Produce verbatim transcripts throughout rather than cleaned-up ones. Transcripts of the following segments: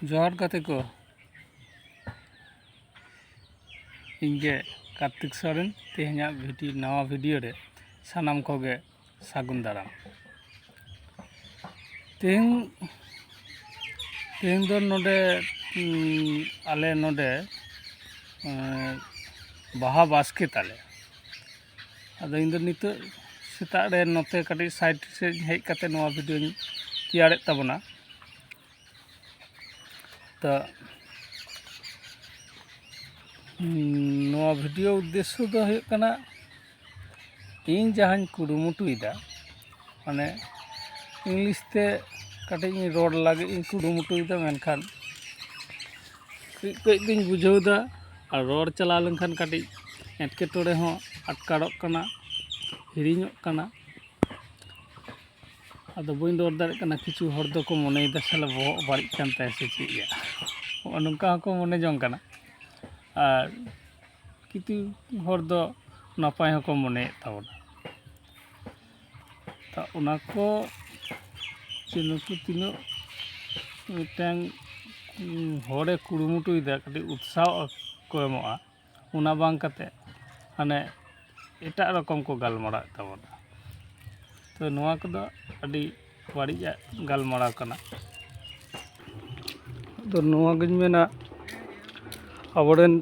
ᱡᱚᱦᱟᱨ ᱜᱟᱛᱮ ᱠᱚ, ᱤᱧ ᱜᱮ ᱠᱟᱨᱛᱤᱠ ᱥᱚᱨᱮᱱ᱾ ᱛᱮᱦᱮᱧᱟᱜ ᱵᱷᱤᱰᱤᱭᱳ, ᱱᱟᱣᱟ ᱵᱷᱤᱰᱤᱭᱳ ᱨᱮ ᱥᱟᱱᱟᱢ ᱠᱚᱜᱮ ᱥᱟᱹᱜᱩᱱ ᱫᱟᱨᱟᱢ᱾ ᱛᱮᱦᱮᱧ, ᱛᱮᱦᱮᱧ ᱫᱚ ᱱᱚᱰᱮ, ᱩᱸ, ᱟᱞᱮ ᱱᱚᱰᱮ, ᱮᱸ, ᱵᱟᱦᱟ ᱵᱟᱥᱠᱮ ᱛᱟᱞᱮ᱾ ᱟᱫᱚ ᱤᱧ ᱫᱚ ᱱᱤᱛᱚᱜ ᱥᱮᱛᱟᱜ ᱨᱮ ᱱᱚᱛᱮ ᱠᱟᱹᱴᱤᱡ ᱥᱟᱭᱤᱰ ᱥᱮᱫ ᱦᱮᱡ ᱠᱟᱛᱮ ᱱᱚᱣᱟ ᱵᱷᱤᱰᱤᱭᱳᱧ ᱛᱮᱭᱟᱨᱮᱫ ᱛᱟᱵᱚᱱᱟ᱾ ᱛᱚ, ᱩᱸ, ᱱᱚᱣᱟ ᱵᱷᱤᱰᱤᱭᱳ ᱩᱫᱽᱫᱮᱥᱥᱚ ᱫᱚ ᱦᱩᱭᱩᱜ ᱠᱟᱱᱟ, ᱤᱧ ᱡᱟᱦᱟᱸᱧ ᱠᱩᱨᱩᱢᱩᱴᱩᱭᱮᱫᱟ, ᱢᱟᱱᱮ, ᱤᱝᱞᱤᱥ ᱛᱮ ᱠᱟᱹᱴᱤᱡ ᱤᱧ ᱨᱚᱲ ᱞᱟᱹᱜᱤᱫ ᱤᱧ ᱠᱩᱨᱩᱢᱩᱴᱩᱭᱮᱫᱟ, ᱢᱮᱱᱠᱷᱟᱱ ᱠᱟᱹᱡ ᱠᱟᱹᱡ ᱫᱚᱧ ᱵᱩᱡᱷᱟᱹᱣ ᱮᱫᱟ᱾ ᱟᱨ ᱨᱚᱲ ᱪᱟᱞᱟᱣ ᱞᱮᱱᱠᱷᱟᱱ ᱠᱟᱹᱴᱤᱡ ᱮᱴᱠᱮᱴᱚᱬᱮ ᱦᱚᱸ ᱟᱴᱠᱟᱨᱚᱜ ᱠᱟᱱᱟ, ᱦᱤᱲᱤᱧᱚᱜ ᱠᱟᱱᱟ᱾ ᱟᱫᱚ ᱵᱟᱹᱧ ᱨᱚᱲ ᱫᱟᱲᱮᱭᱟᱜ ᱠᱟᱱᱟ᱾ ᱠᱤᱪᱷᱩ ᱦᱚᱲ ᱫᱚᱠᱚ ᱢᱚᱱᱮᱭᱮᱫᱟ, "ᱥᱟᱞᱟ ᱵᱚᱦᱚᱜ ᱵᱟᱹᱲᱤᱡ ᱠᱟᱱ ᱛᱟᱭᱟ ᱥᱮ ᱪᱮᱫ ᱭᱟ?" ᱱᱚᱜᱼᱚ ᱱᱚᱝᱠᱟ ᱦᱚᱸᱠᱚ ᱢᱚᱱᱮ ᱡᱚᱝ ᱠᱟᱱᱟ᱾ ᱟᱨ ᱠᱤᱪᱷᱩ ᱦᱚᱲ ᱫᱚ ᱱᱟᱯᱟᱭ ᱦᱚᱸᱠᱚ ᱢᱚᱱᱮᱭᱮᱫ ᱛᱟᱵᱚᱱᱟ᱾ ᱛᱟ ᱚᱱᱟ ᱠᱚ ᱡᱮ ᱱᱩᱠᱩ ᱛᱤᱱᱟᱹᱜ ᱢᱤᱫᱴᱟᱝ, ᱩᱸ, ᱦᱚᱲᱮ ᱠᱩᱨᱩᱢᱩᱴᱩᱭᱮᱫᱟ, ᱠᱟᱹᱴᱤᱡ ᱩᱛᱥᱟᱦᱚ ᱠᱚ ᱮᱢᱚᱜᱼᱟ, ᱚᱱᱟ ᱵᱟᱝ ᱠᱟᱛᱮ ᱦᱟᱱᱮ ᱮᱴᱟᱜ ᱨᱚᱠᱚᱢ ᱠᱚ ᱜᱟᱞᱢᱟᱨᱟᱣᱮᱫ ᱛᱟᱵᱚᱱᱟ᱾ ᱛᱚ, ᱱᱚᱣᱟ ᱠᱚᱫᱚ ᱟᱹᱰᱤ ᱵᱟᱹᱲᱤᱡᱟᱜ ᱜᱟᱞᱢᱟᱨᱟᱣ ᱠᱟᱱᱟ᱾ ᱟᱫᱚ ᱱᱚᱣᱟᱜᱤᱧ ᱢᱮᱱᱟ, ᱟᱵᱚᱨᱮᱱ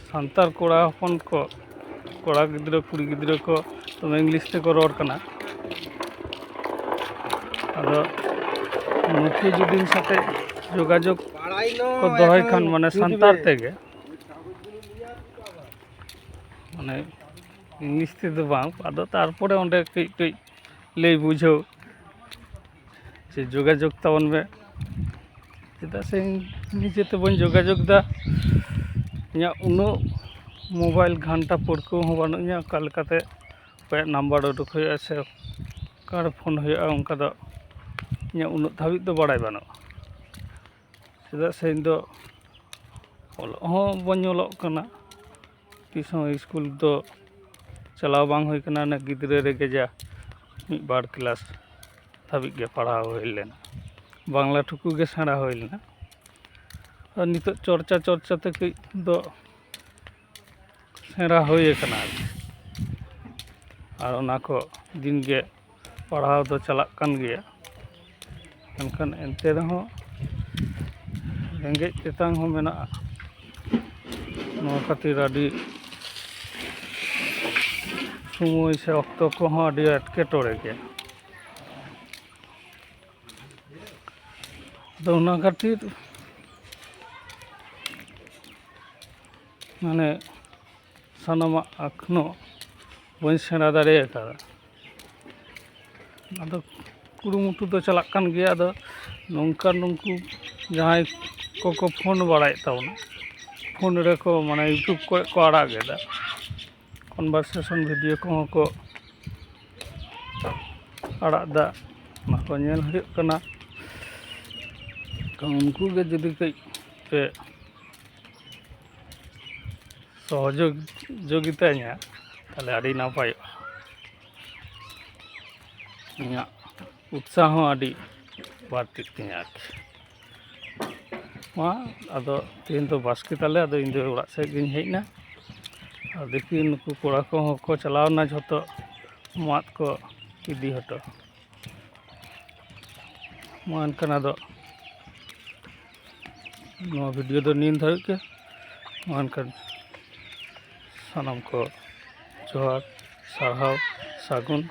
ᱥᱟᱱᱛᱟᱲ ᱠᱚᱲᱟ ᱦᱚᱯᱚᱱ ᱠᱚ, ᱠᱚᱲᱟ ᱜᱤᱫᱽᱨᱟᱹ, ᱠᱩᱲᱤ ᱜᱤᱫᱽᱨᱟᱹ ᱠᱚ ᱫᱚᱢᱮ ᱤᱝᱞᱤᱥ ᱛᱮᱠᱚ ᱨᱚᱲ ᱠᱟᱱᱟ᱾ ᱟᱫᱚ ᱱᱩᱠᱩ ᱡᱩᱫᱤ ᱤᱧ ᱥᱟᱛᱮ ᱡᱳᱜᱟᱡᱳᱜᱽ ᱠᱚ ᱫᱚᱦᱚᱭ ᱠᱷᱟᱱ, ᱢᱟᱱᱮ ᱥᱟᱱᱛᱟᱲ ᱛᱮᱜᱮ, ᱢᱟᱱᱮ ᱤᱝᱞᱤᱥ ᱛᱮᱫᱚ ᱵᱟᱝ, ᱟᱫᱚ ᱛᱟᱨᱯᱚᱨᱮ ᱚᱸᱰᱮ ᱠᱟᱹᱡ ᱠᱟᱹᱡ ᱞᱟᱹᱭ ᱵᱩᱡᱷᱟᱹᱣ ᱡᱮ ᱡᱳᱜᱟᱡᱳᱜᱽ ᱛᱟᱵᱚᱱ ᱯᱮ᱾ ᱪᱮᱫᱟᱜ ᱥᱮ ᱤᱧ ᱱᱤᱡᱮ ᱛᱮ ᱵᱟᱹᱧ ᱡᱳᱜᱟᱡᱳᱜᱽ ᱮᱫᱟ, ᱤᱧᱟᱹᱜ ᱩᱱᱟᱹᱜ ᱢᱳᱵᱟᱭᱤᱞ ᱜᱷᱟᱱᱴᱟ ᱯᱟᱹᱨᱠᱟᱹᱣ ᱦᱚᱸ ᱵᱟᱹᱱᱩᱜ ᱤᱧᱟᱹ, ᱚᱠᱟ ᱞᱮᱠᱟᱛᱮ ᱚᱠᱚᱭᱟᱜ ᱱᱟᱢᱵᱟᱨ ᱩᱰᱩᱠ ᱦᱩᱭᱩᱜᱼᱟ ᱥᱮ ᱚᱠᱟᱨᱮ ᱯᱷᱳᱱ ᱦᱩᱭᱩᱜᱼᱟ, ᱚᱱᱠᱟ ᱫᱚ ᱤᱧᱟᱹᱜ ᱩᱱᱟᱹᱜ ᱫᱷᱟᱹᱵᱤᱡ ᱫᱚ ᱵᱟᱲᱟᱭ ᱵᱟᱹᱱᱩᱜᱼᱟ᱾ ᱪᱮᱫᱟᱜ ᱥᱮ ᱤᱧ ᱫᱚ ᱚᱞᱚᱜ ᱦᱚᱸ ᱵᱟᱹᱧ ᱚᱞᱚᱜ ᱠᱟᱱᱟ, ᱛᱤᱥ ᱦᱚᱸ ᱥᱠᱩᱞ ᱫᱚ ᱪᱟᱞᱟᱣ ᱵᱟᱝ ᱦᱩᱭ ᱠᱟᱱᱟ᱾ ᱚᱱᱟ ᱜᱤᱫᱽᱨᱟᱹ ᱨᱮᱜᱮ ᱡᱟ ᱢᱤᱫ ᱵᱟᱨ ᱠᱞᱟᱥ ᱫᱷᱟᱹᱵᱤᱡ ᱜᱮ ᱯᱟᱲᱦᱟᱣ ᱦᱩᱭ ᱞᱮᱱᱟ, ᱵᱟᱝᱞᱟ ᱴᱩᱠᱩ ᱜᱮ ᱥᱮᱬᱟ ᱦᱩᱭ ᱞᱮᱱᱟ᱾ ᱟᱨ ᱱᱤᱛᱚᱜ ᱪᱚᱨᱪᱟ ᱪᱚᱨᱪᱟ ᱛᱮ ᱠᱟᱹᱡ ᱫᱚ ᱥᱮᱬᱟ ᱦᱩᱭ ᱟᱠᱟᱱᱟ ᱟᱨᱠᱤ᱾ ᱟᱨ ᱚᱱᱟ ᱠᱚ ᱫᱤᱱ ᱜᱮ ᱯᱟᱲᱦᱟᱣ ᱫᱚ ᱪᱟᱞᱟᱜ ᱠᱟᱱ ᱜᱮᱭᱟ, ᱢᱮᱱᱠᱷᱟᱱ ᱮᱱᱛᱮ ᱨᱮᱦᱚᱸ ᱨᱮᱸᱜᱮᱡ ᱛᱮᱛᱟᱝ ᱦᱚᱸ ᱢᱮᱱᱟᱜᱼᱟ᱾ ᱱᱚᱣᱟ ᱠᱷᱟᱹᱛᱤᱨ ᱟᱹᱰᱤ ᱥᱚᱢᱚᱭ ᱥᱮ ᱚᱠᱛᱚ ᱠᱚᱦᱚᱸ ᱟᱹᱰᱤ ᱮᱴᱠᱮᱴᱚᱬᱮ ᱜᱮᱭᱟ᱾ ᱟᱫᱚ ᱚᱱᱟ ᱠᱷᱟᱹᱛᱤᱨ ᱢᱟᱱᱮ ᱥᱟᱱᱟᱢᱟᱜ ᱮᱠᱷᱚᱱᱳ ᱵᱟᱹᱧ ᱥᱮᱬᱟ ᱫᱟᱲᱮ ᱟᱠᱟᱫᱟ᱾ ᱟᱫᱚ ᱠᱩᱨᱩᱢᱩᱴᱩ ᱫᱚ ᱪᱟᱞᱟᱜ ᱠᱟᱱ ᱜᱮᱭᱟ᱾ ᱟᱫᱚ ᱱᱚᱝᱠᱟ ᱱᱩᱠᱩ ᱡᱟᱦᱟᱸᱭ ᱠᱚᱠᱚ ᱯᱷᱳᱱ ᱵᱟᱲᱟᱭᱮᱫ ᱛᱟᱵᱚᱱᱟ, ᱯᱷᱳᱱ ᱨᱮᱠᱚ ᱢᱟᱱᱮ YouTube ᱠᱚᱨᱮ ᱠᱚ ᱟᱲᱟᱜ ᱮᱫᱟ, ᱠᱚᱱᱵᱷᱟᱨᱥᱮᱥᱚᱱ ᱵᱷᱤᱰᱤᱭᱳ ᱠᱚᱦᱚᱸ ᱠᱚ ᱟᱲᱟᱜ ᱮᱫᱟ, ᱚᱱᱟ ᱠᱚ ᱧᱮᱞ ᱦᱩᱭᱩᱜ ᱠᱟᱱᱟ᱾ ᱛᱚ ᱩᱱᱠᱩ ᱜᱮ ᱡᱩᱫᱤ ᱠᱟᱹᱡ ᱯᱮ ᱥᱚᱦᱚᱡᱳᱜᱤᱛᱟᱧᱟ, ᱛᱟᱦᱞᱮ ᱟᱹᱰᱤ ᱱᱟᱯᱟᱭᱚᱜᱼᱟ᱾ ᱤᱧᱟᱹᱜ ᱩᱛᱥᱟᱦᱚ ᱟᱹᱰᱤ ᱵᱟᱹᱲᱛᱤᱜ ᱛᱤᱧᱟᱹ ᱟᱨᱠᱤ᱾ ᱢᱟ, ᱟᱫᱚ ᱛᱮᱦᱮᱧ ᱫᱚ ᱵᱟᱥᱠᱮ ᱛᱟᱞᱮ, ᱟᱫᱚ ᱤᱧ ᱫᱚ ᱚᱲᱟᱜ ᱥᱮᱫ ᱜᱤᱧ ᱦᱮᱡ ᱮᱱᱟ᱾ ᱟᱨ ᱫᱮᱠᱷᱤ ᱱᱩᱠᱩ ᱠᱚᱲᱟ ᱠᱚᱦᱚᱸ ᱠᱚ ᱪᱟᱞᱟᱣ ᱮᱱᱟ ᱡᱷᱚᱛᱚ ᱢᱟᱫ ᱠᱚ ᱤᱫᱤ ᱦᱚᱴᱚ᱾ ᱢᱟ ᱮᱱᱠᱷᱟᱱ ᱟᱫᱚ ᱱᱚᱣᱟ ᱵᱷᱤᱰᱤᱭᱳ ᱫᱚ ᱱᱤᱱ ᱫᱷᱟᱹᱵᱤᱡ ᱜᱮ᱾ ᱢᱟ ᱮᱱᱠᱷᱟᱱ ᱥᱟᱱᱟᱢ ᱠᱚ ᱡᱚᱦᱟᱨ, ᱥᱟᱨᱦᱟᱣ, ᱥᱟᱹᱜᱩᱱ᱾